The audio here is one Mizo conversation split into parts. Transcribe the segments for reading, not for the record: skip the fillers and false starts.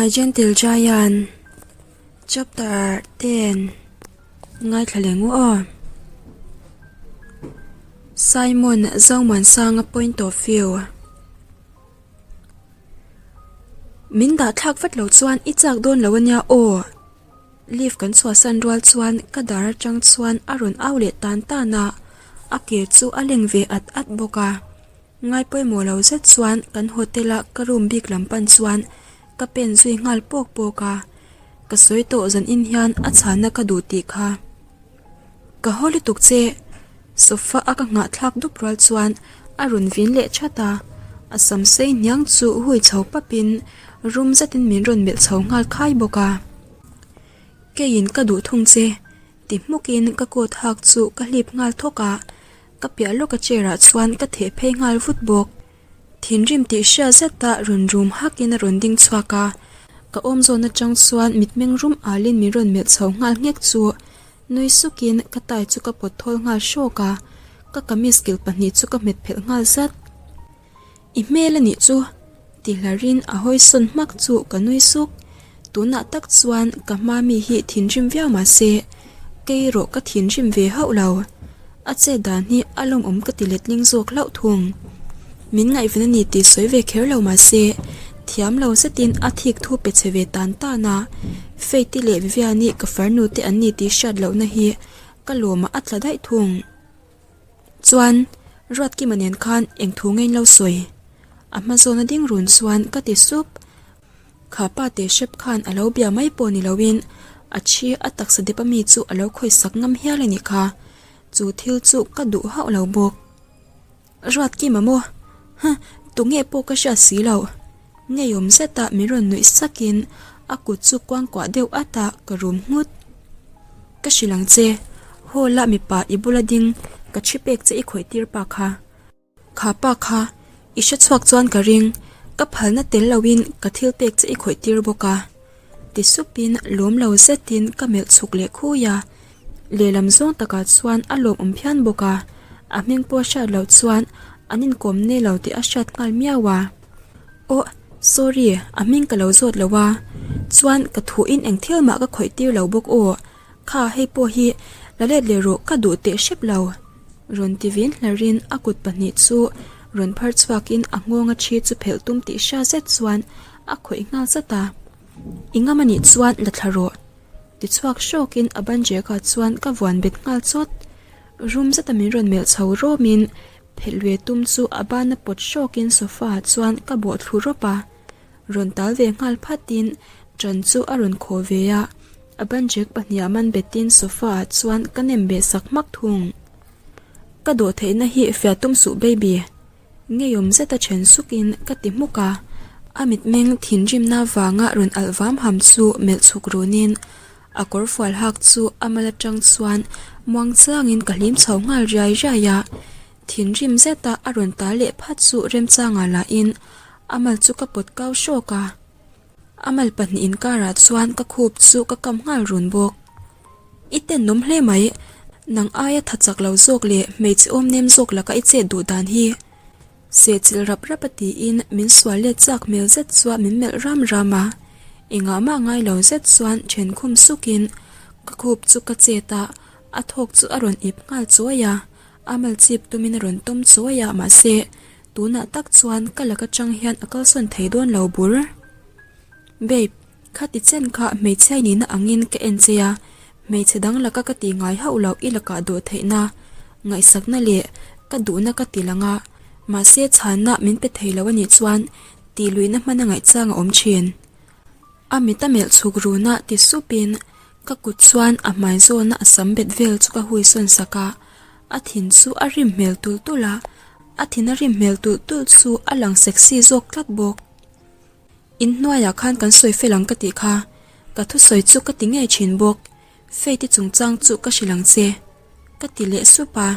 My Gentle Giant Chapter 10 Ngaithla leh ngu aw. Simon Zomuansanga Point of View Min dah thlak vat lo chuan i chak dawn lo ania aw. Lift kan chhuahsan rual chuan ka dar atang chuan a rawn au leh tan tan a, a ke chu a leng ve at at bawk a. Ngai pawimawh lo zet chuan kan hotel a ka room bik lam pan chuan ka pen zui nghal pawk pawk a, ka sawi tawh zan in hian a chhanna ka duh tih kha. Ka haw lutuk che, sofa a ka nghah thlak dup rual chuan a rawn vin leh that a, a sam sei hniang chu hui chho pap in rum zet in min rawn melh chho nghal khai bawk a. Keiin ka duh thung che, ti hmuk in ka coat hak chu ka hlip nghal thawk a, Ka piah lawka chair ah chuan ka theh phei nghal vut bawk. Thinrim tih hria zeta rawn rum hakin a rawn ding chhuak a, ka awm zawn atang chuan mitmeng rum alin min rawn melh chho nghal nghek chu nui sukin ka tai chu ka pawt thawl nghal hrawk a, ka kamis kilh pahnih chu ka hmet phelh nghal zat. I hmel a nih chu! Ti hlarin a hawi sawn hmak chu ka nui suk. Tunah tak chuan ka hma mi hi thinrim viau mah se, kei erawh ka thinrim ve hauh lo. A chet dan hi a lawmawm ka ti letling zawk hlauh thung. Min ngaihven a ni tih sawi ve kher lo mah se, thiam lo zetin a thik thu pe chhe ve tan tan a. Faith-i leh Vivian-i ka farnu te an ni tih hriat lohna hi ka lawmah a tla daih thung. Chuan, Ruatkima nen khan eng thu nge in lo sawi? A hma zawna ding run chuan ka ti sup. Kha pa teh hrep khan a lo bia mai pawh ni loin a thi a taksa dep ami chu a lo khawisak ngam hial a nih kha. Chu thil chu ka duh hauh lo bawk. Ruatkima maw? Huh, tunge pawh ka hriat si loh. Ngeiawm zeta min rawn nuih sakin a kut chu kuangkuah deuh at a ka rum nghut. Ka hrilh ang che, Hall ah mipa i bula ding ka thi pek che i khawih tir pa kha. Kha pa kha, i hre chhuak chuan ka ring, ka phalna tel loin ka thil pek che i khawih tir bawk a. Ti supin lawm lo zetin ka melh chhuk leh khui a, lehlam zawng takah chuan a lawmawm phian bawk a, a hming pawh hriat loh chuan an inkawm nei lo tih a hriat nghal miau a. Aw, sorry, a hming ka lo zawt lo a, chuan ka thuin eng thil mah ka khawih tir lo bawk aw, kha hei pawh hi la let leh rawh ka duh teh hrep lo. Rawn ti vin hlarin a kut pahnih chu rawn phar chhuakin a nghawnga thi chu phelh tum tih hria zet chuan a khawih nghal zat a, I ngam anih chuan la thla rawh. Ti chhuak hrawkin a ban jeka chuan ka vuan bet nghal chawt. Rum zeta min rawn melh chho rawmin phelh ve tum chu a bana pawt hrawkin sofa ah chuan ka bawh thlu rawp a. Rawn tal ve nghal phatin ṭan chu a rawn khaw ve a, a ban jek pahniha man betin sofa ah chuan ka nem beh sak hmak thung. Ka dawh theihna hi fiah tum suh baby. Ngeiawm zeta then sukin ka ti hmuk a, a mitmeng thinrimna vanga rawn alh vam ham chu melh chhuk runin a kawr fual hak chu a mal atang chuan muang changin ka hlim chho nghal riai riai a, thinrim zeta a rawn ta leh phat chu remchangah lahin a mal chu ka pawt kau hrawk a, a mal pahnih inkarah chuan ka khup chu ka kam nghal run bawk. I tenawm hle mai, nang aia tha chak lo zawk leh hmeichhe awm nem zawk laka i chet duh dan hi. Sehchilh rap rap a tiin min sual let chak hmel zet chuan min melh ram ram a, engah mah ngai lo zet chuan then khum sukin ka khup chu ka chet a, a thawk chu a rawn ip nghal chawi a, a mal chip tumin a rawn tawm chawi a mahse tunah tak chuan ka laka tang hian a kalsawn thei dawn lo bur. Babe. Khati chen kha hmeichhia nihna angin ka en che a, hmeichhe dang laka ka tih ngai hauh loh i lakah dawh theihna, ngaihsakna leh ka duhna ka ti lang a, mahse chhanna min pe thei lo a nih chuan tih luihna hmana ngaihchang a awm thin. A mit a melh chhuk runa ti supin ka kut chuan a hmai zawna a sam bet vel chu ka hui sawn sak a, a thin chu a rim hmel tulh tulh a, a thin a rim hmel tulh tulh chu a lang sexy zawk tlat bawk. In hnuaiah khan kan sawi fel ang ka tih kha, ka thusawi chu ka ti ngei thin bawk, Faith-i chungchang chu ka hrilh ang che, ka ti leh sup a.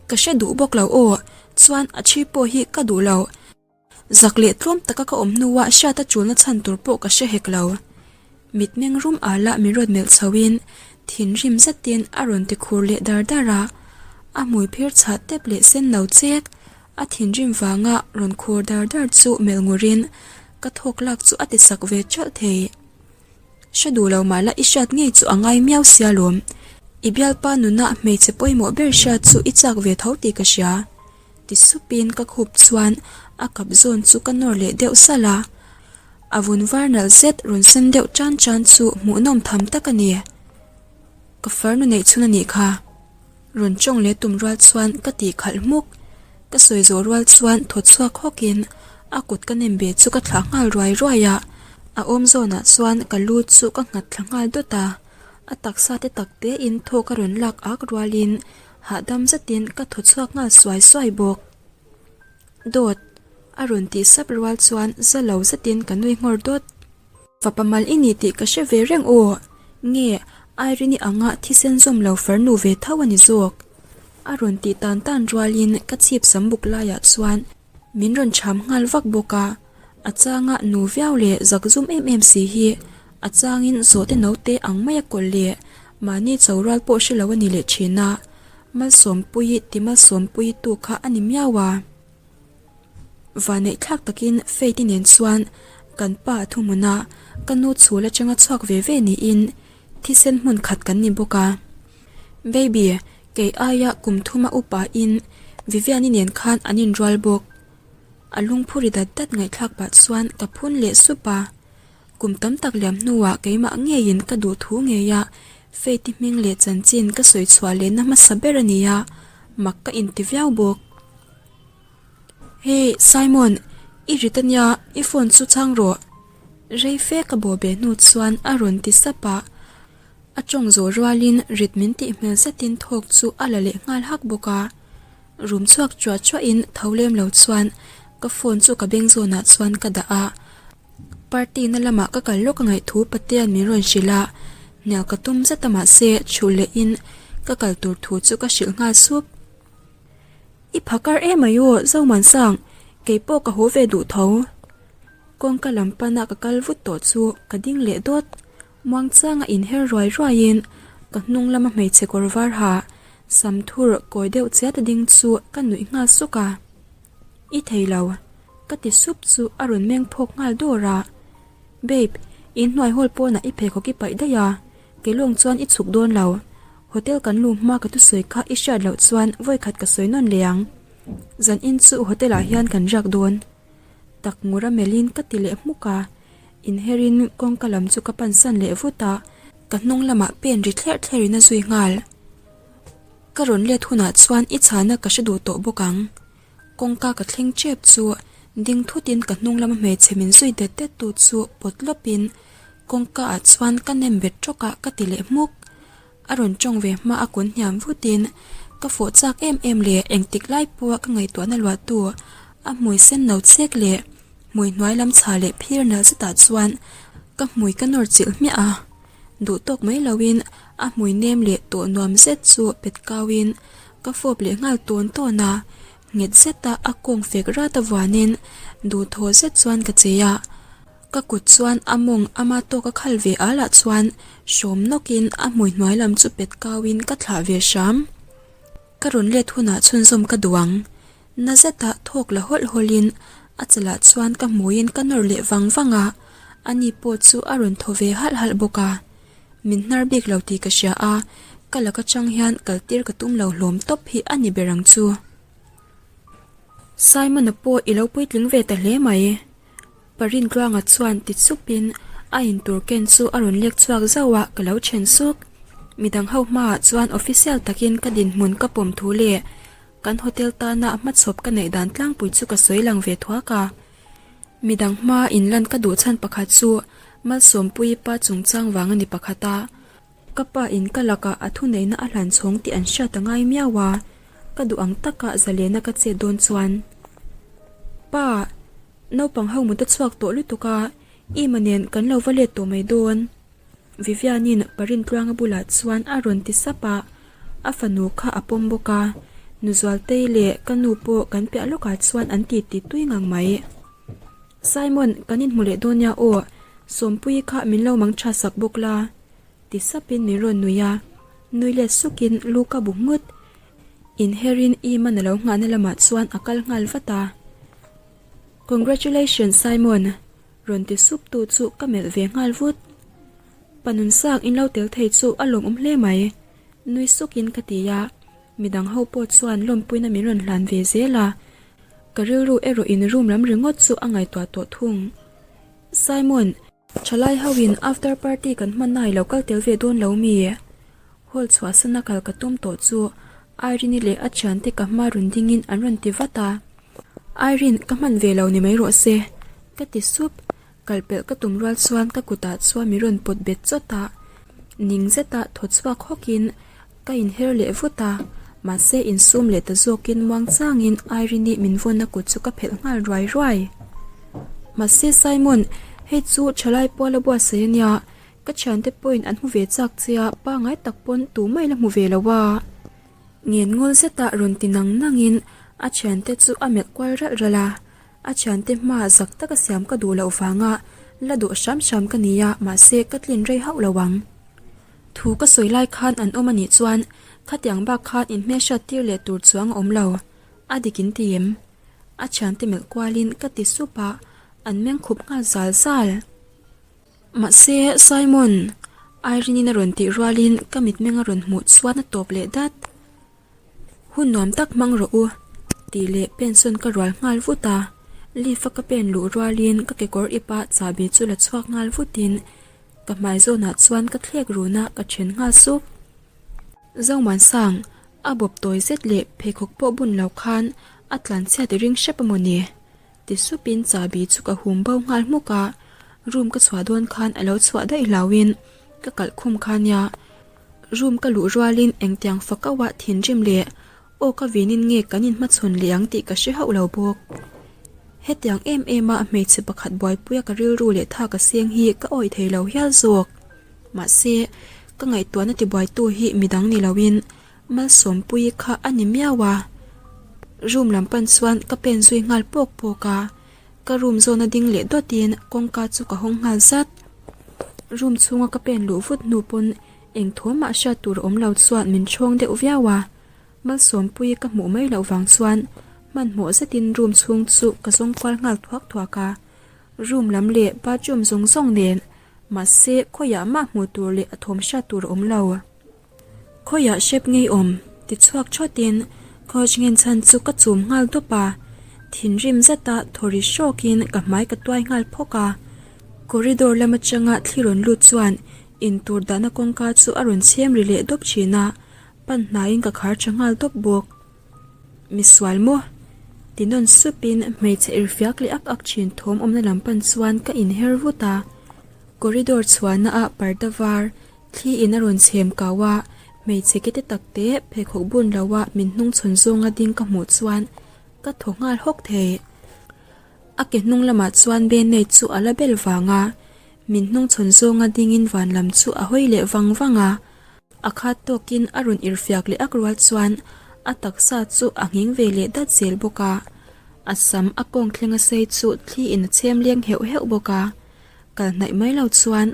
Ka hre duh bawk lo aw, chuan a thi pawh hi ka duh lo. Zak leh tlawm taka ka awm hnuah hriata chulna chhan tur pawh ka hre hek lo. Mitmeng rum alah min rawn melh chhoin thinrim zetin a rawn ti khur leh dar dar a, a hmui phir chhah tep leh sen lo chek. A thinrim vanga rawn khur dar dar chu melh ngurin. Ka thawk lak chu a ti sak ve ṭalh thei. Hre duh lo mah la i hriat ngei chu a ngai miau sia lawm. I bialpa nuna hmeichhe pawimawh ber hriat chu i chak ve tho tih ka hria. Ti supin ka khup chuan a kap zawn chu ka nawr leh deuh salh a. A vun var nalh zet rawn sen deuh tan tan chu hmuhnawm tham tak a ni. Ka farnu neih chhun a nih kha. Rawn tawng leh tum rual chuan ka tih khalh hmuk. Ka sawi zawh rual chuan thaw chhuak hawkin a kut ka nem ve chu ka thlah nghal ruai ruai a. A awm zawnah chuan ka lu chu ka nghat thla nghal dawt a. A taksa te tak tein thawk a rawn lak ak rualin hahdam zetin ka thaw chhuak nghal suai suai bawk. Dawt! A rawn tih sap rual chuan za lo zetin ka nui nghawr dawt. Fapa mal i ni tih ka hre ve reng aw. Nge, Irene-i anga thisen zawm lo farnu ve tho a ni zawk. A rawn tih tan tan rualin ka chhip sam buk laiah chuan min rawn cham nghal vak bawk a. A changa nu viau leh zak zum em em si hi a changin zawhte naute ang maia kawlh leh mahni cho rual pawh hre lo a ni leh thin a. Malsawmpuii ti Malsawmpuii tu kha a ni miau a. Vaneih thlak takin Faith-i nen chuan kan pa a thuhmun a, ka nu chhul atanga chhuak ve ve niin thisen hmun khat kan ni bawk a. Baby, kei aia kum thuma upa in Vivian-i nen khan an inrual bawk. A lungphu ri dat dat ngaihthlak pah chuan ka phun leh sup a. Kum tam tak liam hnuah keimah ngeiin ka duh thu ngeia Faith-i hming leh chanchin ka sawi chhuah lehna hmasa ber a ni a, mak ka inti viau bawk. Hey Simon, i rit ania i phone chu chhang rawh. Rei fe ka bawh beh hnu chuan a rawn ti sap a, a tawng zawh rualin rit min tih hmel zetin thawk chu a la leh nghal hak bawk a. Rum chhuak chuah chuahin tho lem lo chuan ka phone chu ka beng zawnah chuan ka dah a. Party na lamah ka kal lawk a ngaih thu Patea'n min rawn hrilh a, hnial ka tum zet a mahse chhulh lehin ka kal tur thu chu ka hrilh nghal sup. I phakar em ai aw Zomansang, kei pawh ka haw ve duh tho. Kawngka lam pana ka kal vut tawh chu ka ding leh dawt. Muangchanga inher ruai ruaiin ka hnung lama hmeichhe kawr var ha sam thur kawi deuh chiat a ding chu ka nuih nghal suk a. I thei lo, ka ti sup chu a rawn meng phawk nghal dawr a. Babe, inhnuai hall pawnah i pheikhawk i paih daih a, Kelawng chuan i chhuk dawn lo. Hotel kan luh hma ka thusawi kha i hriat loh chuan vawikhat ka sawi nawn leh ang. Zan in chu hotel ah hian kan riak dawn. Tak ngur a melhin ka ti leh hmuk a. Inherin kawngka lam chu ka pansan leh vut a, ka hnung lamah pen ri thlerh thlerhin a zui nghal. Ka rawn let hunah chuan i chhana ka hre duh tawh bawk ang. Kawngka ka thleng tep chu ding thutin ka hnung lama hmeichhe min zui det det tu chu pawt lawpin kawngka ah chuan ka nem bet tawk a ka ti leh hmuk. A rawn tawng ve hma a kun hniam vutin ka fawh chak em em leh engtik lai pawha ka ngaihtuahna luahtu a hmui sen no chek leh hmui hnuai lam chha leh phir nalh zetah chuan ka hmui ka nawr chilh hmiah a. Duh tawk mai loin a hmui nem leh tawh nuam zet chu pet kauin ka fawp leh nghal tawn tawn a, nghet zeta a kawng fek rat avuanin duhthaw zet chuan ka che a, ka kut chuan a mawng ama tawk a khal ve al ah chuan hrawm nawkin a hmui hnuai lam chu pet kauin ka thlah ve hram. Ka rawn let hunah chhunzawm ka duh ang. Na zeta thawk la hawlh hawlhin a chalah chuan ka hmuiin ka nawr leh vang vang a, ani pawh chu a rawn thaw ve halh halh bawk a. Min hnar bik lo tih ka hria a, ka laka chang hian kal tir ka tum lo hlawm tawp hi a ni ber ang chu. Simon-a pawh i lo puitling ve ta hle mai. Parintluanga chuan ti chupin a intur ken chu a rawn lek chhuak zauh a, ka lo then suk. Midang ho hmaah chuan official takin ka dinhmun ka pawm thu leh kan hotel tana hmachhawp ka neih dan tlangpui chu ka sawi lang ve thuak a. Midang hmaa inlan ka duh chhan pakhat chu Malsawmpuii pa chungchang vang a ni pakhat a. Ka pa in ka lakah a thuneihna a hlan chhawng tih an hriat a ngai miau a, ka duh ang taka zalena ka chet dawn chuan. Pa, naupang ho mut a chhuak tawh lutuk a, Ima nen kan lo va let tawh mai dawn. Vivian-in Parintluanga bulah chuan a rawn ti sap a, a fanu kha a pawm bawk a, Nuzualtei leh ka nu pawh kan piah lawkah chuan an ti ti tui ngang mai. Simon, kan inhmu leh dawn nia aw, Sawmpuii kha min lo mang tha sak bawk la, ti sapin min rawn nui a, nui let sukin lu ka bu nghut. Inherin Iman a lo nghahna lamah chuan a kal nghal vat a. Congratulations Simon! Rawn ti sup tu chu ka melh ve nghal vut. Pa Nunsang in lo tel thei chu a lawmawm hle mai. Nui sukin ka ti a, midang ho pawh chuan lawmpuina min rawn hlan ve zel a, ka rilru erawh in room lam ringawt chu a ngaihtuah tawh thung. Simon, thalai ho in after party kan hman a i lo kal tel ve dawn lo mi? Hall chhuahsan a kal ka tum tawh chu Irene-i leh a thiante ka hma rawn dingin an rawn ti vat a. Irene, ka hman ve lo ni mai rawh se, ka ti sup. Kal pelh ka tum rual chuan ka kutah chuan min rawn pawt bet chawt a, ning zeta thaw chhuak hawkin ka inher leh vut a, mahse insum leh ta zawkin muang changin Irene-i min vawnna kut chu ka phelh nghal ruai ruai. Mahse Simon, hei chu thalai puala buatsaih a nia, ka thiante pawhin an hmu ve chak che a, pangai tak pawn tumah ila hmu ve lo a. Ngen ngawl zeta rawn ti nang nangin a thiante chu a melh kual ralh ralh a. A thiante hma zak taka siam ka duh loh vanga la duh hram hram ka ni a, mahse ka tlin rei hauh lo ang. Thu ka sawi lai khan an awm a nih chuan khatiang bak khan inhmelhriat tir leh tur chuang a awm lo, a dik in ti em? A thiante melh kualin ka ti sup a, an meng khup nghal zal zal. Mahse Simon, Irene-in a rawn tih rualin ka mitmeng a rawn hmuh chuan a tawp leh dat. Hun nuam tak hmang rawh u, tih leh pensawn ka rual nghal vut a. Lift a ka pen luh rualin ka kekawr ipa chahbi chu la chhuak nghal vutin ka hmai zawnah chuan ka thlek run a, ka then nghal sup. Zomuansang, a bawp tawi zet leh pheikhawk pawh bun lo khan a tlanchhiat i ring hrep a mawni? Ti supin chahbi chu ka hum bo nghal hmuk a, room ka chhuah dawn khan a lo chhuah daih hlauhin ka kalh khum kha nia. Room ka luh rualin engtiang fakauah thinrim leh aw ka vinin nge kan inhmachhawn leh ang tih ka hre hauh lo bawk. Hetiang em em a hmeichhe pakhat buaipuia ka rilru leh tha ka seng hi ka awih thei lo hial zawk. Mahse, ka ngaihtuahna tibuaitu hi midang ni loin Malsawmpuii kha a ni miau a. Room lam pan chuan ka pen zui nghal pawk pawk a. Ka room zawna ding leh dawtin kawngka chu ka hawng nghal zat. Room chhunga ka pen luh vut hnu pawn eng thawmah hriat tur a awm lo chuan min ṭhawng deuh viau a. Malsawmpuii ka hmuh mai loh vang chuan hmanhmawh zetin room chhung chu ka zawng kual nghal thuak thuak a. Room lam leh bathroom zawng zawng nen mahse khawiah mah hmuh tur leh a thawm hriat tur a awm lo. Khawiah hrep ngei awm? ti chhuak thawtin coach ngen chhan chu ka chum nghal dup a, thinrim zeta thaw ri hrawkin ka hmai ka tuai nghal phawk a. Corridor lam atanga thli rawn lut chuan intur dahna kawngka chu a rawn chhem ri leh dawp thin a, pan hnaiin ka khar tha nghal dawp bawk. Misual maw? ti nawn supin hmeichhe irhfiak leh ak ak thin thawm awmna lam pan chuan ka inher vut a, corridor chhuahna ah parda var Thli in a rawn chhem kau a, hmeichhe kete tak te pheikhawk bun lo a min hnung chhawn zawnga ding ka hmuh chuan ka thaw nghal hawk thei. A ke hnung lamah chuan Benei chu a la bel vang a, min hnung chhawn zawnga dingin van lam chu a hawi leh vang vang a. A khat tawkin a rawn irhfiak leh ak rual chuan a taksa chu a nghing ve leh dat zel bawk a, a sam a kawng thleng a sei chu thli in a chhem leng heuh heuh bawk a. Kal hnaih mai lo chuan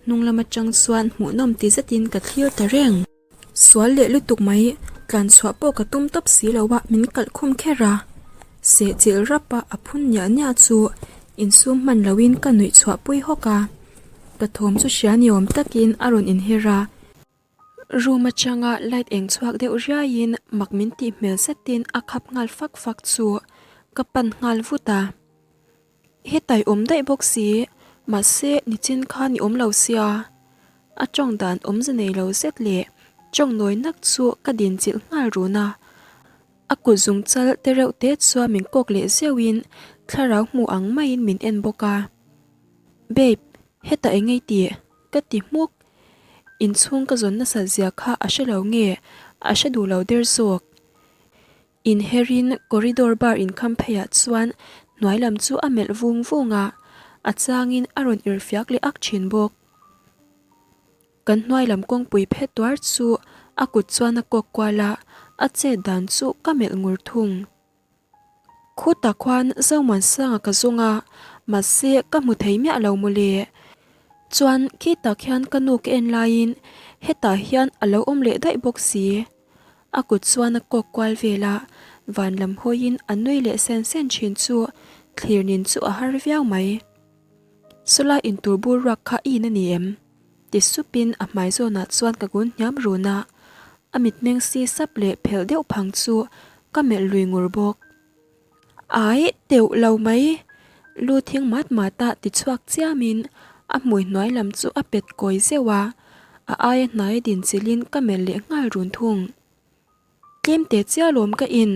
hnung lam atang chuan hmuhnawm ti zetin ka thlir ta reng. Sual leh lutuk mai, tlan chhuah pawh ka tum tawp si lo a, min kalh khum kher a. Seh chilh rap a a phun niah niah chu insum hman loin ka nuih chhuah pui hawk a. Ka thawm chu hria ni awm takin a rawn inher a. Room atanga light eng chhuak deuh riaiin mak min tih hmel zetin a khap nghal fak fak chu ka pan nghal vut a. Hetai awm daih bawk si, mahse nichin khan i awm lo sia. A tawng dan awmze nei lo zet leh tawng nawi nak chu ka din chilh nghal run a. A kut zung chal te reuh te chuan min kawk leh zeuhin thlarau hmu ang maiin min en bawk a. Babe, hetah eng ei tih? Ka ti hmuk. Inchhung ka zawn nasat zia kha a hre lo nge a hre duh lo der zawk. Inherin corridor bar inkham pheiah chuan hnuai lam chu a melh vung vung a, a changin a rawn irhfiak leh ak thin bawk. Kan hnuai lam kawngpui phet tuar chu a kut chuan a kawk kual a, a chet dan chu ka melh ngur thung. Khutah khuan Zomuansanga ka zawng a, mahse ka hmu thei miah lo mawle. Chuan khitah khian ka nu ka en laiin hetah hian a lo awm leh daih bawk si. A kut chuan a kawk kual vel a, van lam hawiin a nui leh sen sen thin chu thlir nin chu a har viau mai. Sawlai intur bur ruak kha i in a ni em? Ti supin a hmai zawnah chuan ka kun hniam run a, a mitmeng si sap leh phelh deuh phang chu ka melh lui ngur bawk. Ai, teuh lo mai! Lu thing mat mat a ti chhuak chiamin a hmui hnuai lam chu a pet kawi zeuh a, a aia hnaia din chilhin ka melh leh nghal run thung. Tlem teh chiah lawm ka in,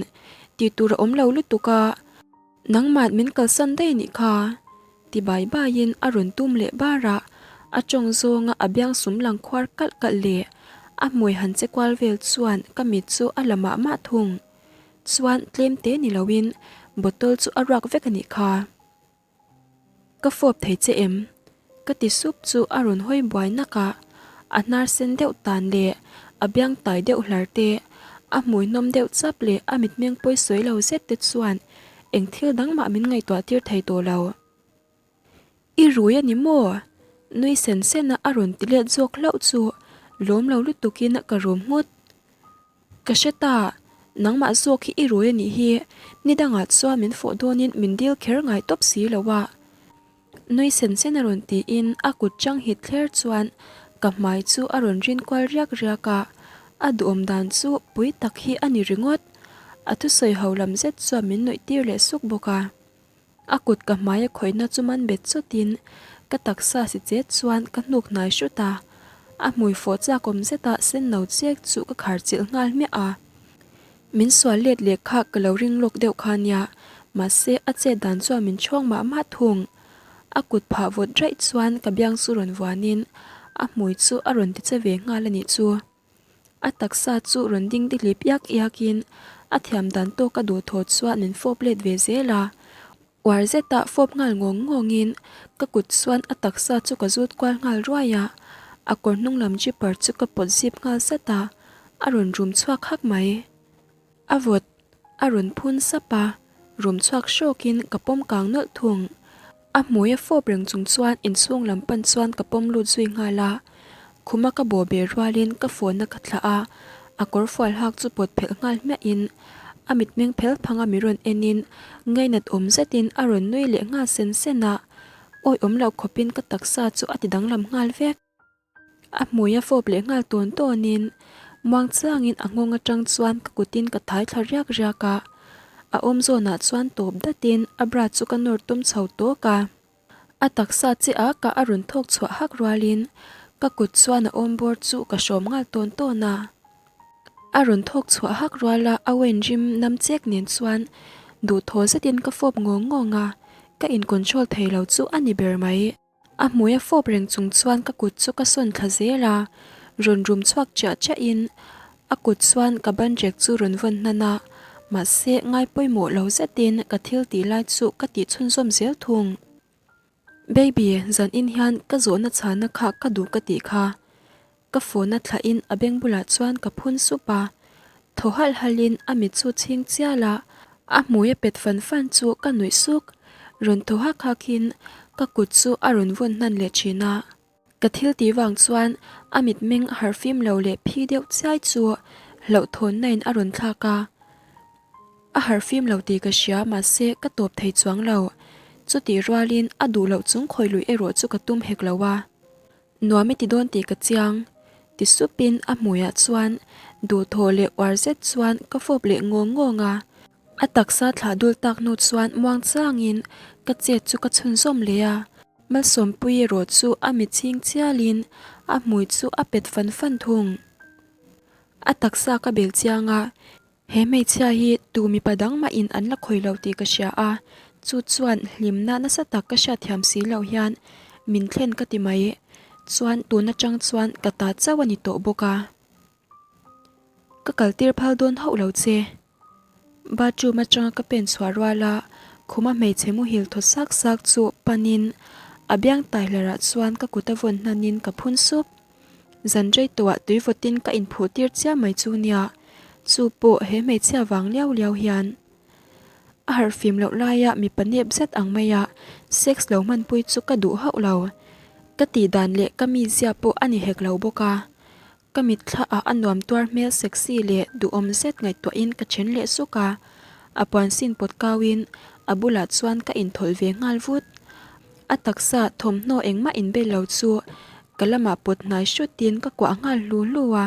tih tur a awm lo lutuk a, nangmah min kalsan daih nih kha, ti bai baiin a rawn tum leh bar a, a tawng zawnga a biang sum lang khuar kalh kalh leh a hmui han che kual vel chuan ka mit chu a la mah mah thung. Chuan tlem te ni loin bottle chu a ruak vek a nih kha. Ka fawp thei che em? Ka ti sup chu a rawn hawi buai nak a, a hnar sen deuh tan leh a biang tai deuh hlar te, a hmui hnawm deuh chap leh a mitmeng pawi sawi lo zet te chuan eng thil dang mah min ngaihtuah tir thei tawh lo. I rui a ni maw? Nui sen sen a a rawn ti let zawk hlauh chu lawm lo lutukin ka rum nghut. Ka hre ta, nangmah zawk hi i rui a nih hi, ni dangah chuan min fawh dawnin min dil kher ngai tawp si lo a. Nui sen sen a rawn tiin a kut chang hit thler chuan ka hmai chu a rawn rin kual riak riak a, a duhawm dan chu pui tak hi a ni ringawt. A thusawi ho lam zet chuan min nuih tir leh suk bawk a. A kut ka hmai a khawihna chu man bet chawtin ka taksa si chet chuan ka hnuk hnai hrut a, a hmui fawh chak awm zeta sen no chek chu ka khar chilh nghal hmiah a. Min sual let leh kha ka lo ring lawk deuh kha nia, mahse a chet dan chuan min chhawng mah mah thung. A kut phah vawt raih chuan ka biang chu rawn vuanin a hmui chu a rawn ti che ve nghal a nih chu. A taksa chu rawn ding ti hlip iak iak in a thiam dan tawk a duh thaw chuan min fawp let ve zel a. Uar zeta fawp nghal ngawng ngawng in ka kut chuan a taksa chu ka zut kual nghal ruai a, a kawr hnung lam zipper chu ka pawt zip nghal zat a, a rawn rum chhuak hak mai. A vawt a rawn phun sap a, rum chhuak hrawkin ka pawm kang nawlh thung. A hmui a fawp reng chung chuan inchhung lam pan chuan ka pawm lut zui nghal a, khuma ka bawh ber rualin ka phone a ka thlah a, a kawr fual hak chu pawt phelh nghal hmiahin a mitmeng phel phanga mi rawn enin ngainat awm zetin a rawn nui leh nghal sen sen a, awi awm loh khawpin ka taksa chu a ti danglam nghal vek. A hmui a fawp leh nghal tawn tawnin muang chiangin a nghawng atang chuan ka kutin ka thai thla riak riak a, a awm zawnah chuan tawp datin a bra chu ka nawr tum chho tawk a. A taksa che a ka a rawn thawk chhuah hak rualin ka kut chuan a awm bawr chu ka hrawm nghal tawn tawn a. A rawn thawk chhuah hak ruala a wine rim nam chek nen chuan duhthaw zetin ka fawp ngawng ngawng a, ka in control thei lo chu a ni ber mai. A hmui a fawp reng chung chuan ka kut chu ka sawn thla zel a, rawn rum chhuak chiah chiah in a kut chuan ka ban rek chu rawn vawn hnan a, mahse ngai pawimawh lo zet in ka thil tih lai chu ka tih chhunzawm zel thung. Baby, zan in hian ka zawhna chhana kha ka duh ka tih kha. Ka phone a thlah in a beng bulah chuan ka phun sup a, thaw halh halh in a mit chu chhing chial a, a hmui a pet fan fan chu ka nuih suk, rawn thaw hak hak in ka kut chu a rawn vawn hnan leh thin a. Ka thil tih vang chuan a mitmeng a harh fim lo leh phi deuh chiai chu hlauhthawnna in a rawn thlak a, a harh fim lo tih ka hria mahse ka tawp thei chuang lo, chutih rual in a duh loh chung khawi luih erawh chu ka tum hek lo a. Nuam i ti dawn tih ka chiang, ti supin a hmuiah chuan duhthawh leh uar zet chuan ka fawp leh ngawng ngawng a. A taksa thlah dul tak hnu chuan muang changin ka chet chu ka chhunzawm leh a. Malsawmpui erawh chu a mit chhing chialin a hmui chu a pet fan fan thung. A taksa ka bel chiang a, He hmeichhia hi tu mipa dang mahin an la khawi lo tih ka hria a, chu chuan hlimna nasa tak ka hriatthiam si loh hian min thlen ka ti mai. Chuan tun atang chuan ka ta chauh a ni tawh bawk a. Ka kaltir phal dawn hauh lo che. Bathroom atanga ka pen chhuah rual a, khuma hmeichhe muhil thaw sak sak chu panin a biang tai hlarah chuan ka kut a vawn hnanin ka phun sup. Zan rei tawhah tui vawtin ka inphuh tir chiam mai chu nia, chu pawh he hmeichhia vang liau liau hian. A harh fim loh laia mipa nep zet ang maia sex lo hmanpui chu ka duh hauh lo. Ka tih dan leh ka mizia pawh a ni hek lo bawk a. Ka mitthlaah a nuam tuar hmel sexy leh duhawm zet ngaihtuahin ka then leh suk a, a puan sin pawt kauin a bulah chuan ka inthawlh ve nghal vut. A taksa thawmhnaw engmah inbel lo chu ka lamah pawt hnai hrutin ka kuah nghal hlu hlu a.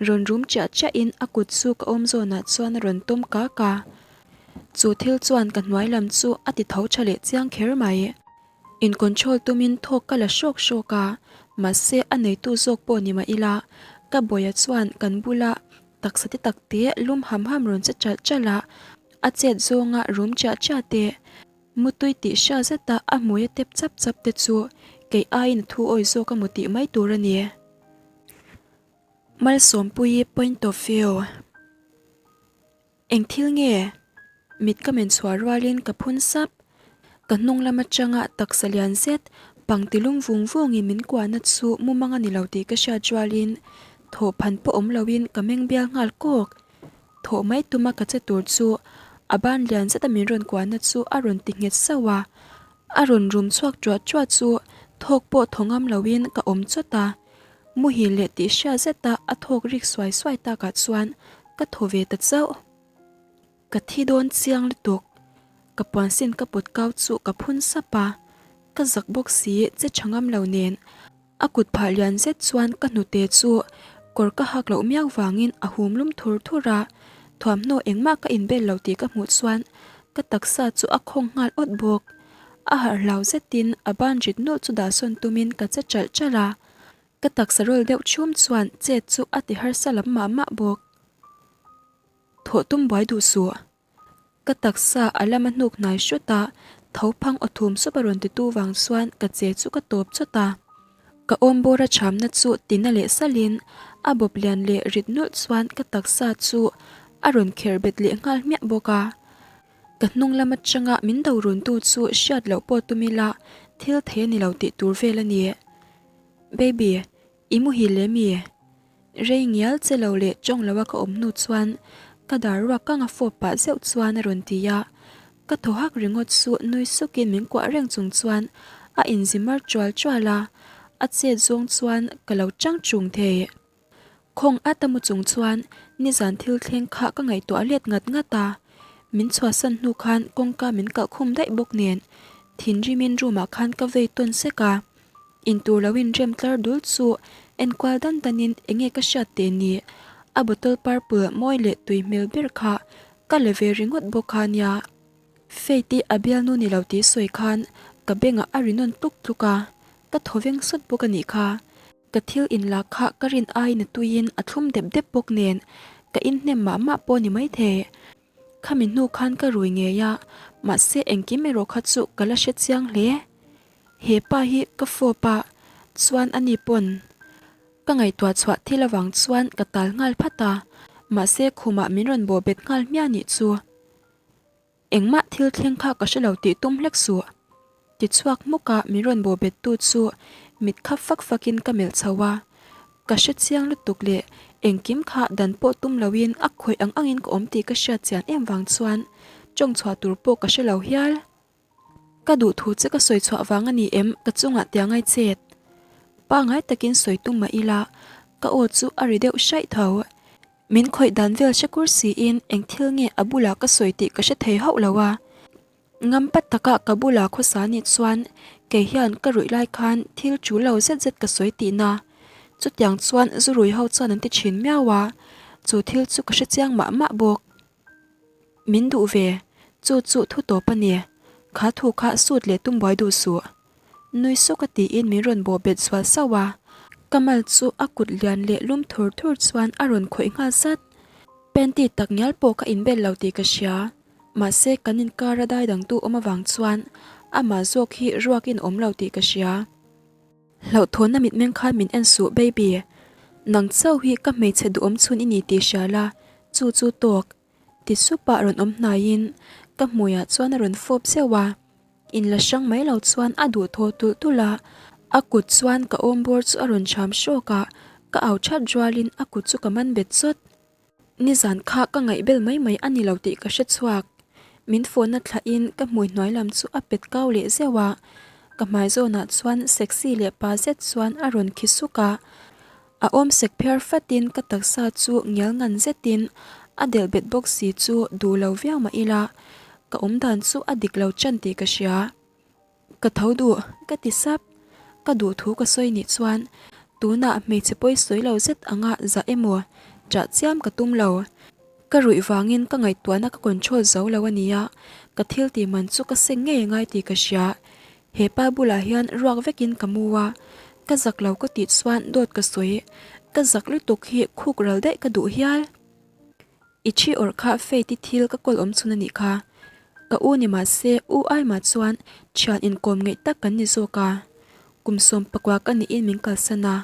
Rawn rum chiah chiahin a kut chu ka awm zawnah chuan a rawn tawm kak a. Chu thil chuan ka hnuai lam chu a ti tho tha leh chiang kher mai. In control tumin thawk ka la hrawk hrawk a, mahse a neitu zawk pawh ni mah ila, ka bawia chuan kan bula taksa te tak te lum ham ham rawn che chalh chalh a, a chet zawnga rum chiah chiah te, mutui tih hria zeta a hmui a tep chap chap te chu kei aiin a thu awi zawk a mu tih mai tur a ni. Malsawmpuii point of view. Eng thil nge? Mit ka men chhuah rualin ka phun sap. Ka hnung lam atanga taksa lian zet pangti lum vung vungin min kuahna chu mumang a ni lo tih ka hriat rualin thawh phan pawh awm loin ka meng bial nghal kawk. Thawh mai tuma ka che tur chu a ban lian zeta min rawn kuahna chu a rawn ti nghet sauh a. A rawn rum chhuak ṭuah ṭuah chu thawk pawh thaw ngam loin ka awm chawt a. Muhil leh tih hriat zeta a thawk rik suai suai takah chuan ka thaw ve ta chauh. Ka thi dawn chiang lutuk. Ka puansin ka pawt kau chu ka phun sap a, ka zak bawk si che tha ngam lo nen. A kut phah lian zet chuan ka hnute chu kawr ka hak loh miau vangin a hum lum thur thur a, thuamhnaw engmah ka inbel lo tih ka hmuh chuan ka taksa chu a khawng nghal awt bawk. A harh hlau zetin a ban rit nawlh chu dahsawn tumin ka che chalh chalh a, ka taksa rawl deuh chhum chuan chet chu a ti harsa lam mah mah bawk. Thawh tum buai duh suh. Ka taksa a lama hnuk hnai hrut a, tho phang aw thum sup a rawn titu vang chuan ka che chu ka tawp chawt a. Ka awm bawr a chhamna chu tina leh salin a bawp lian leh rit nulh chuan ka taksa chu a rawn kher bet leh nghal hmiah bawk a. Ka hnung lam atanga min do runtu chu hriat loh pawh tum ila thil thei a ni lo tih tur vel a ni. Baby, i muhil leh mi? Rei ngial che lo leh tawng loa ka awm hnu chuan ka dar ruak kang a fawp pah zeuh chuan a rawn ti a. Ka thaw hak ringawt chu nui sukin min kuah reng chung chuan a inzi mar chual chual a, a chet zawng chuan ka lo chang chung thei. Khawng at a mu chung chuan nizan thil thleng kha ka ngaihtuah let ngat ngat a, min chhuahsan hnu khan kawngka min kalh khum daih bawk nen thinrimin room ah khan ka vei tawn sek a, intur lo in rem tlar dul chu enkual dan danin enge ka hriat teh ni, a bottle purple mawi leh tui hmel ber kha ka la ve ringawt bawk kha nia. Faith-i a bialnu ni lo tih sawi khan ka bengah a ri nawn tluk tluk a, ka thaw veng sawt bawk a nih kha. Ka thil inlak kha ka rin aiin a tuiin a thlum dep dep bawk nen ka inhnem mah mah pawh ni maithei. Khami hnu khan ka rui ngei a, mahse engkim erawh kha chu ka la hre chiang hle. He pa hi ka fawp a, chuan ani pawn ka ngaihtuah chhuah thil avang chuan ka tal nghal phat a, mahse khumah min rawn bawh bet nghal hmiah nih chu. Engmah thil thleng kha ka hre lo tih tum hlek suh. Tichhuak hmuk a min rawn bawh bet tu chu mit khap fak fak in ka melh chho a. Ka hre chiang lutuk leh engkim kha dan pawh tum lo in a khawih ang ang in ka awm tih ka hriat chian em vang chuan tawng chhuah tur pawh ka hre lo hial. Ka duh thu che ka sawi chhuah vang a ni em ka chungah tia ngai chet. Pangai takin sawi tum mah ila ka aw chu a ri deuh hraih tho. Min khawih dan vel hre kur siin eng thil nge a bulah ka sawi tih ka hre thei hauh lo a. Ngam pat taka ka bula khawsa nih chuan kei hian ka ruih lai khan thil tul lo zet zet ka sawi tihna. Chutiang chuan zu rui ho chuan an ti thin miau a, chu thil chu ka hre chiang mah mah bawk. Min duh ve, chu chu thu tawp a ni. Kha thu kha sut leh tum buai duh suh. Nui suk a tiin min rawn bawh bet zual sauh a, ka mal chu a kut lian leh lum thur thur chuan a rawn khawih nghal zat. Panty tak ngial pawh ka inbel lo tih ka hria, mahse kan inkar a dai dangtu awm avang chuan amah zawk hi ruakin awm lo tih ka hria. Hlauhthawnna mitmeng khan min en suh baby, nang chauh hi ka hmeichhe duhawm chhun i ni tih hria la, chu chu tawk. Ti sup ah rawn awm hnaiin ka hmuiah chuan a rawn fawp zeuh a, in la hrang mai lo chuan a duh thaw tulh tulh a, a kut chuan ka awm bawr chu a rawn cham hrawk a, ka au that rualin a kut chu ka man bet chawt. Nizan kha ka ngaihbel mai mai a ni lo tih ka hre chhuak. Min phone a thlahin ka hmui hnuai lam chu a pet kau leh zeuh a, ka hmai zawnah chuan sexy leh pa zet chuan a rawn khi suk a, A awm sek phiar fatin ka taksa chu ngial ngan zetin a delh bet bawk si chu duh lo viau mah ila ka awm dan chu a dik lo chan tih ka hria. Ka tho duh, ka ti sap. Ka duh thu ka sawi nih chuan tunah hmeichhe pawi sawi lo zet anga zah emaw ṭah chiam ka tum lo. Ka ruih vangin ka ngaihtuahna ka control zo lo a nia, ka thil tih man chu ka seng ngei angai tih ka hria. He pa bulah hian ruak vekin ka mu a, ka zak lo ka tih chuan dawt ka sawi. Ka zak lutuk hi khuk ral daih ka duh hial. I thi awrh kha Faith-i thil ka kawl awm chhun a nih kha. Ka u ni mah se u aimah chuan thian inkawm ngeih tak kan ni zawk a. Kum 11 ka niin min kalsan a.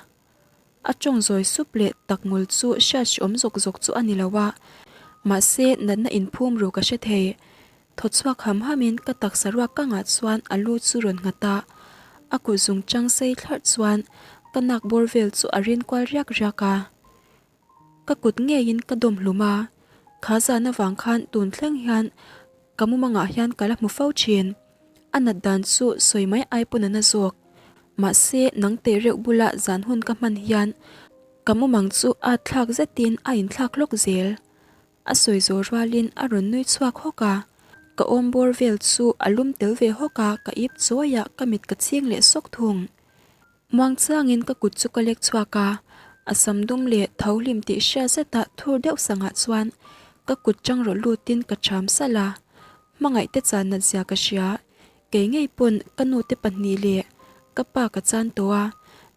A tawng zawi sup leh tak ngul chu hriat hreawm zawk zawk chu a ni lo a. Mahse natna inphum ru ka hre thei. Thaw chhuak ham hamin ka taksa ruak kangah chuan a lu chu rawn nghat a. A kut zung chang sei thlarh chuan ka nak bawr vel chu a rin kual riak riak a. Ka kut ngeiin ka dawm hlum a, kha zan avang khan tun thleng hian ka mumangah hian ka la hmu fo thin. A nat dan chu sawi mai ai pawn a na zawk. Mahse, nang teh reuh bula zan hun ka hman hian ka mumang chu at thlak zetin a inthlak hlawk zel. A sawi zawh rualin a rawn nui chhuak hawk a, ka awm bawr vel chu a lum tel ve hawk a, ka ip chawi a, ka mit ka ching leh sawk thung. Muang changin ka kut chu ka lek chhuak a, a sam dum leh tho hlim tih hria zeta thur deuh sangah chuan ka kut chang rawh lutin ka cham salh a, hmangaih te chan nat zia ka hria, kei ngei pawn ka nu te pahnih leh ka pa ka chan tawh a,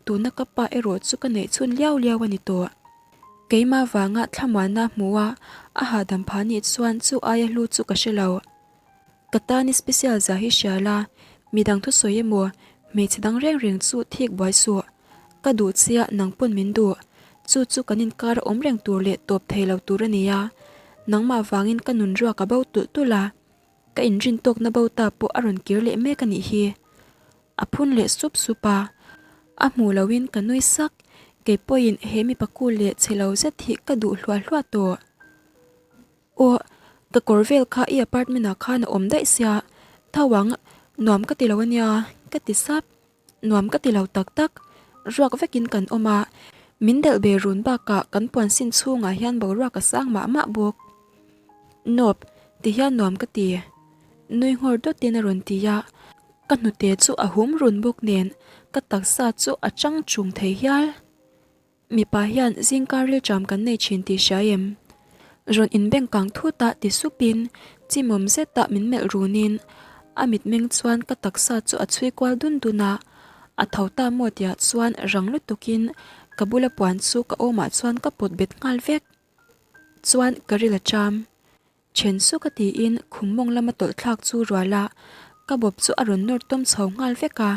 tuna ka pa erawh chu ka neih chhun liau liau a ni tawh. Keimah vanga thlamuanna hmu a, a hahdam phah nih chuan chu aia hlu chu ka hre lo. Ka tan i special zia hi hria la, midang thusawi emaw hmeichhe dang reng reng chu thik buai suh. Ka duh chiah nang pawn min duh. Chu chu kan inkar a awm reng tur leh tawp thei lo tur a ni a. Nangmah vangin ka nun ruak a bo tulh tulh a. Ka inrin tawkna bo ta pawh a rawn kir leh mek a nih hi. A phun leh sup sup a. A hmuh loin ka nui sak. Kei pawhin he mipa kul leh chhe lo zet hi ka duh hluah hluah tawh. Aw, ka kawr vel kha i apartment ah khan a awm daih sia, tho ang, nuam ka ti lo ania, ka ti sap. Nuam ka ti lo tak tak, ruak vekin kan awm a, min delh ve run bakah kan puan sin chhungah hian boruak a sang mah mah bawk. Nope, ti hian nuam ka ti. Nui nghawr dawtin a rawn ti a, ka hnute chu a hum run bawk nen ka taksa chu a chang chung thei hial. Mipa hian zingkar rilṭam kan nei ṭhin tih hria em? Rawn inbeng kang thut a ti supin chimawm zeta min melh runin a mitmeng chuan ka taksa chu a chhui kual dun dun a, a tho ta maw tiah chuan rang lutukin ka bula puan chu ka awmah chuan ka pawt bet nghal vek. Chuan ka ril a ṭam. Then chu ka tiin khum mawng lama tawlh thlak chu rual a, ka bawp chu a rawn nawr tawm chho nghal vek a.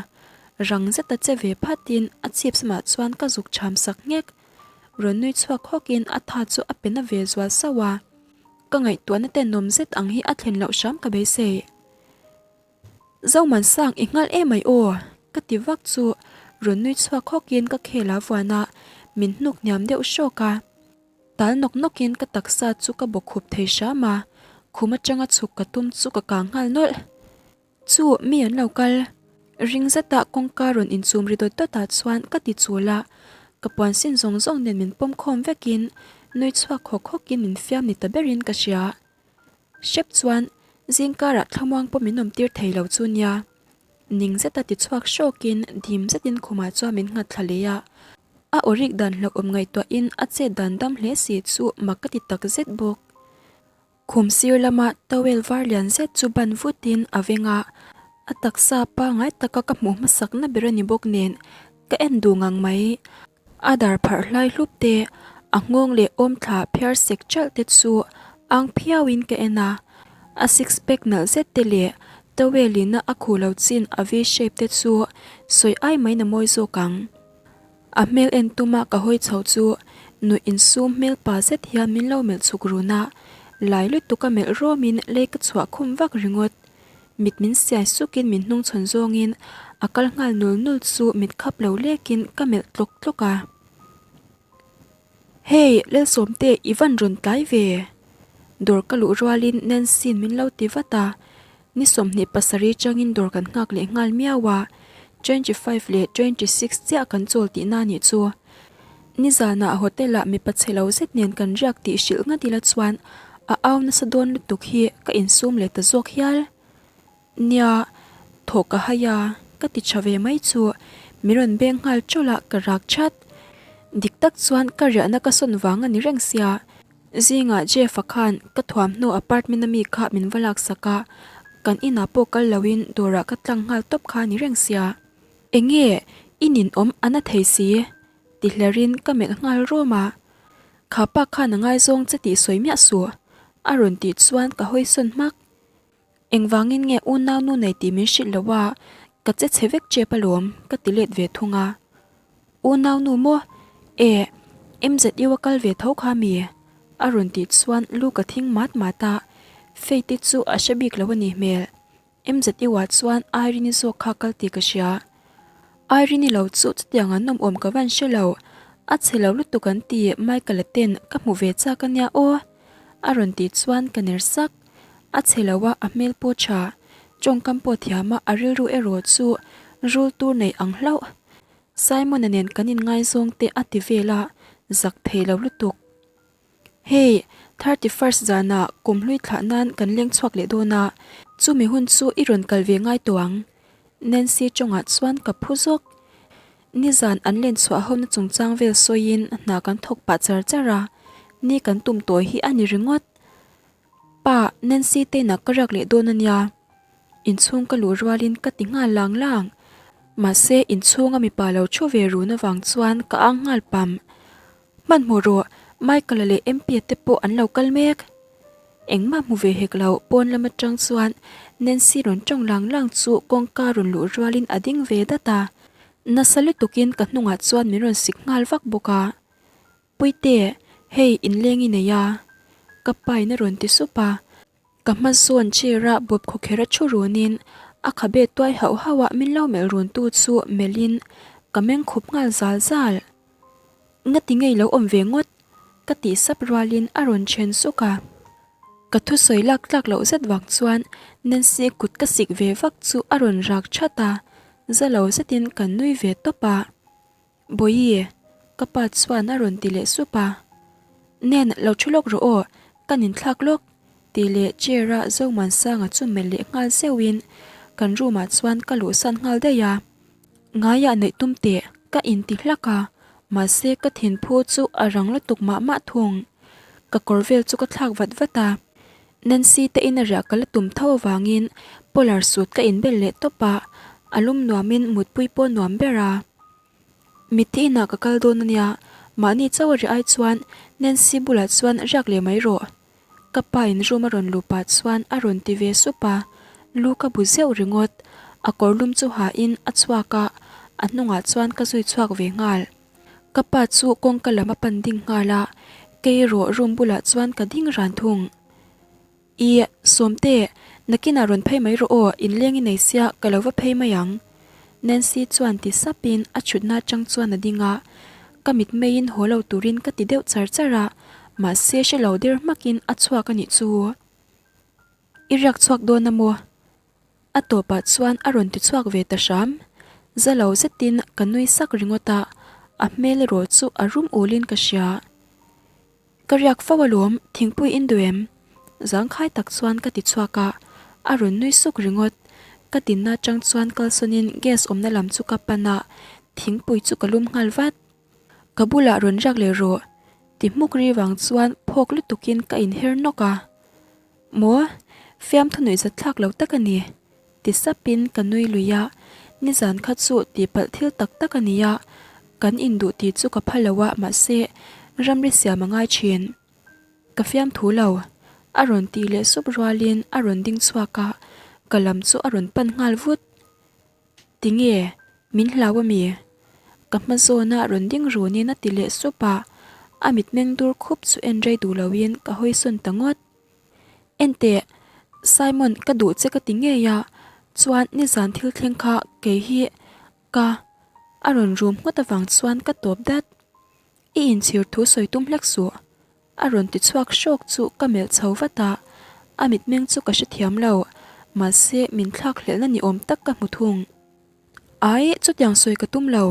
Rang zeta che ve phatin a chip samah chuan ka zuk cham sak nghek. Rawn nui chhuak hawkin a tha chu a pe na ve zual sauh a. Ka ngaihtuahna tenawm zet ang hi a thlen loh hram ka beisei. Zomansang i nghal em ai aw? Ka ti vak chu rawn nui chhuak hawkin ka khel a vuan a, min hnuk hniam deuh hrawk a. Tal nawk nawkin ka taksa chu ka bawk khup thei hram a, khum atanga chhuk ka tum chu ka kang nghal nawlh. Chu mi an lo kal. Ring zeta kawngka rawn inchum ri dawt dawtah chuan ka ti chul a, ka puan sin zawng zawng nen min pawm khawm vekin nui chhuak hawk hawkin min fiam ni ta berin ka hria. Hrep chuan zingkarah thlamuang pawh min awmtir thei lo chu nia. Ning zeta ti chhuak hrawkin dim zetin khumah chuan min nghat thla leh a. A awrik dan hlauhawm ngaihtuahin a chet dan dam hle si chu mak ka ti tak zet bawk. Khum sir lama towel var lian zet chu ban vutin a veng a, a taksa pangai taka ka hmuh hmasakna ber a ni bawk nen ka en duh ngang mai. A dar pharh hlai hlup te, a nghawng leh awm thla phiar sek chalh te chu ang phiauin ka en a, a six pack nalh zet te leh towel in a khuh lo chin a V-shape te chu sawi ai maiin a mawi zawk ang. A hmel en tuma ka hawi chho chu nuih insum hmel pa zet hian min lo melh chhuk run a, lai lutuk a melh rawmin lei ka chhuah khum vak ringawt. Mit min siai sukin min hnung chhawn zawngin a kal nghal nul nul chu mit khap lo lekin ka melh tlawk tlawk a. Hey, Lelsawmte i van rawn tlai ve? Dawr ka luh rualin Nancy-in min lo ti vat a, ni 27 changin dawr kan nghak leh nghal miau a, 25 leh 26 chiah kan chawl tihna nih chu. Nizanah hotel-ah mipa chhe lo zet nen kan riak tih hrilh ngat ila chuan a au nasa dawn lutuk hi ka insum leh ta zawk hial. Nia, Thawh ka hai a, ka ti tha ve mai chu min rawn beng nghal tawlh a, ka rak that. Dik tak chuan ka riahna ka sawn vang a ni reng sia. Zingah Jeff-a khan ka thuamhnaw apartment ami kha min va laksak a, kan inah pawh kal loin dawrah ka tlang nghal tawp kha a ni reng sia. Enge i ninawm a na thei si? ti hlerin ka melh nghal rawm a. Kha pa khan a ngaizawng che tih sawi miah suh, a rawn tih chuan ka hawi sawn hmak. Engvangin nge unau nu nei tih min hrilh lo a, ka che chhe vek tep alawm, ka ti let ve thung a. Unau nu maw? E, MZU a kal ve tho kha mi? A rawn tih chuan lu ka thing mat mat a, Faith-i chu a hre bik lo a nih hmel. MZU-ah chuan Irene-i zawk kha kal tih ka hria. Irene-i lo chu chutiang an awm awm ka van hre lo, a chhe lo lutuk an ti Michael-a ten ka hmu ve chak a nia aw. A rawn tih chuan ka ner sak. A chhe lo a, a hmel pawh tha. Tawngkam pawh thiam a, a rilru erawh chu rul tur nei ang hlauh. Simon-a nen kan inngaizawng te a ti vel a, zak thei lo lutuk. Hei, 31st zanah kumhlui thlah nan kan leng chhuak leh dawn a, chumi hun chu i rawn kal ve ngai tawh ang. Nancy tawngah chuan ka phu zawk. Nizan an len chhuah hona chungchang vel sawiin hna kan thawk pah char char a, ni kan tum tawi hi a ni ringawt. Pa, Nancy te inah ka riak leh dawn a nia. Inchhung ka luh rualin ka ti nghal lang lang. Mahse, inchhunga mipa lo thu ve run avang chuan ka ang nghal pam. Hmanhmawh rawh, Michael-a leh MP-a te pawh an lo kal mek. Engmah hmu ve hek lo, pawn lam atang chuan Nancy rawn tawng lang lang chu kawngka rawn luh rualin a ding ve dat a. Nasa lutukin ka hnungah chuan min rawn sik nghal vak bawk a. Puite, hei inleng i nei a? Ka pain a rawn ti sup a. Ka hma zawn chair a bawp khawkher a thu runin a khabe tuai hauh hauh a min lo melh run tu chu melhin ka meng khup nghal zal zal. Ngati ngei lo awm ve ngawt? Ka tih sap rualin a rawn then suk a. Ka thusawi lak tlak loh zet vang chuan Nancy kut ka sik ve vak chu a rawn rak that a, za lo zetin kan nui ve tawp a. Bawihi, ka pa chuan a rawn ti leh sup a. Nen, lo thu lawk rawh aw, ka ninthlak lawk, tih leh chair a Zomuansanga chu melh leh nghal zeuhin kan room ah chuan ka luhsan nghal daih a. Ngaiah neih tum teh, ka inti hlak a, mahse ka thinphu chu a rang lutuk mah mah thung. Ka kawr vel chu ka thlak vat vat a, Nancy te in a riah ka la tum tho avangin polar suit ka inbel leh tawp a, a lum nuamin mutpui pawh nuam ber a. Mitthi inah ka kal dawn ania, mahni chauh a riah ai chuan Nancy bulah chuan riak leh mai rawh. Ka pa in room a rawn luh pah chuan a rawn ti ve sup a, lu ka bu zeuh ringawt. A kawr lum chu ha in a chhuak a, a hnungah chuan ka zui chhuak ve nghal. Ka pa chu kawngka lam a pan ding nghal a, kei erawh room bulah chuan ka ding ran thung. I, Sawmte, nakinah rawn phei mai rawh aw, inleng i nei sia, ka lo va phei mai ang. Nancy chuan ti sapin a chhutna atang chuan a ding a, ka mitmeiin haw lo turin ka ti deuh char char a, mahse hre lo der hmakin a chhuak a nih chu. I riak chhuak dawn a maw? A tawpah chuan a rawn ti chhuak ve ta hram. Za lo zetin ka nui sak ringawt a, a hmel erawh chu a rum ulin ka hria. Ka riak fo alawm, thingpui in duh em? Zangkhai tak chuan ka ti chhuak a, a rawn nui suk ringawt. Ka dinna atang chuan kalsawnin gas awmna lam chu ka pan a, thingpui chu ka lum nghal vat. Ka bulah rawn riak leh rawh, ti hmuk ri vang chuan phawk lutukin ka inher nawk a. Maw? Fiamthu nuihzat thlak lo tak a ni, ti sapin ka nui lui a. Nizan kha chu tihpalh thil tak tak a ni a, kan induh tih chu ka pha lo a, mahse, ramri siam a ngai thin. Ka fiamthu lo, a rawn tih leh sup rualin a rawn ding chhuak a, ka lam chu a rawn pan nghal vut. Tinge? Min hlau a mi? Ka hma zawna rawn ding runin a ti leh sup a, a mitmeng dur khup chu en rei duh loin ka hawi sawn ta ngawt. Enteh, Simon ka duh che ka ti ngei a, chuan nizan thil thleng kha kei hi ka a rawn rum ngawt avang chuan ka tawp dat. I inchhir thu sawi tum hlek suh. A rawn ti chhuak hrawk chu ka melh chho vat a, a mitmeng chu ka hrethiam lo, mahse min thlak hlelhna ni awm tak ka hmu thung. Ai, chutiang sawi ka tum lo,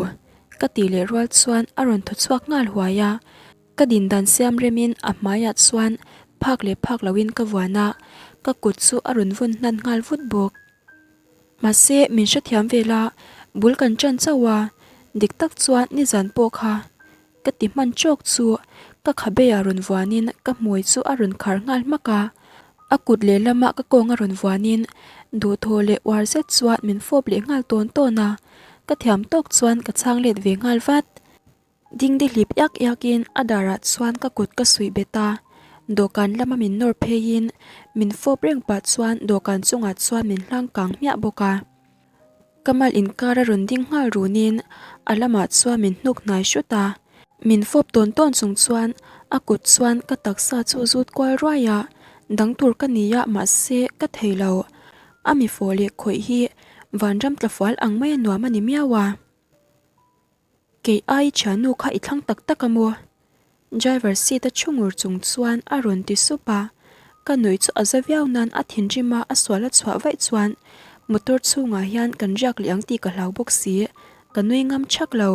ka tih leh rual chuan a rawn thaw chhuak nghal huai a, ka din dan siam remin a hmaiah chuan phak leh phak loin ka vuan a, ka kut chu a rawn vawn hnan nghal vut bawk. Mahse, min hrethiam ve la, bul kan ṭan chauh a, dik tak chuan nizan pawh kha ka ti hman ṭawk chu ka khabeia rawn vuanin ka hmui chu a rawn khar nghal hmak a, a kut lehlama ka kawng a rawn vuanin duhthaw leh uar zet chuan min fawp leh nghal tawn tawn a, ka thiam tawk chuan ka chhang let ve nghal vat. Dingdi hlip iak iakin a darah chuan ka kut ka suih bet a, dawhkan lama min nawr pheiin min fawp reng pah chuan dawhkan chungah chuan min hlang kang hmiah bawk a. Ka mal inkar a rawn ding nghal runin a lamah chuan min hnuk hnai hrut a, min fawp tawn tawn chung chuan a kut chuan ka taksa chu zut kual ruai a, dang tur ka ni a mahse ka thei lo, a mi fawh leh khawih hi vanram tlafual ang mai a nuam a ni miau a. Kei ai thiannu kha i thlang tak tak a maw? Driver seat a thu ngur chung chuan a rawn ti sup a, ka nuih chu a za viau nan a thinrim a a sual a chhuah vaih chuan motor chhungah hian kan riak leh ang tih ka hlau bawk si, ka nui ngam thak lo.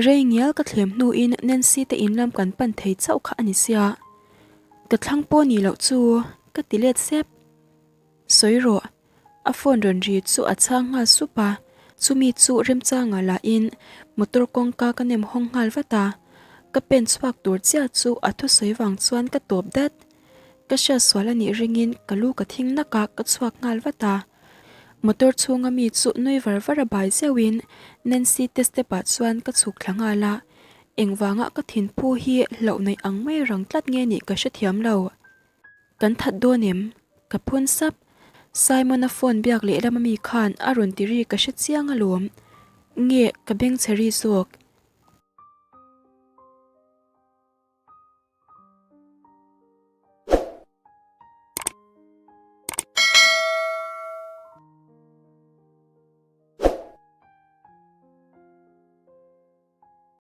Rei ngial ka thlem hnuin Nancy te in lam kan pan thei chauh kha a ni sia. Ka thlang pawh ni loh chu ka ti let sep. Sawi rawh. A phone rawn ri chu a chhang nghal sup a, chumi chu remchangah lahin motor kawngka ka nem hawng nghal vat a, ka pen chhuak tur chiah chu a thusawi vang chuan ka tawp dat. Ka hriatsual a nih ringin ka lu ka thing nak a, ka chhuak nghal vat a. Motor chhunga mi chu nui var var a bai zeuhin Nancy te step ah chuan ka chhuk thla nghal a, engvanga ka thinphu hi hlauh neih ang mai rang tlat nge nih ka hrethiam lo. Kan that dawn em? Ka phun sap. Simon-a phone biak leh lama mi khan a rawn ti ri ka hre chiang alawm. Nge ka bengchhe ri zawk?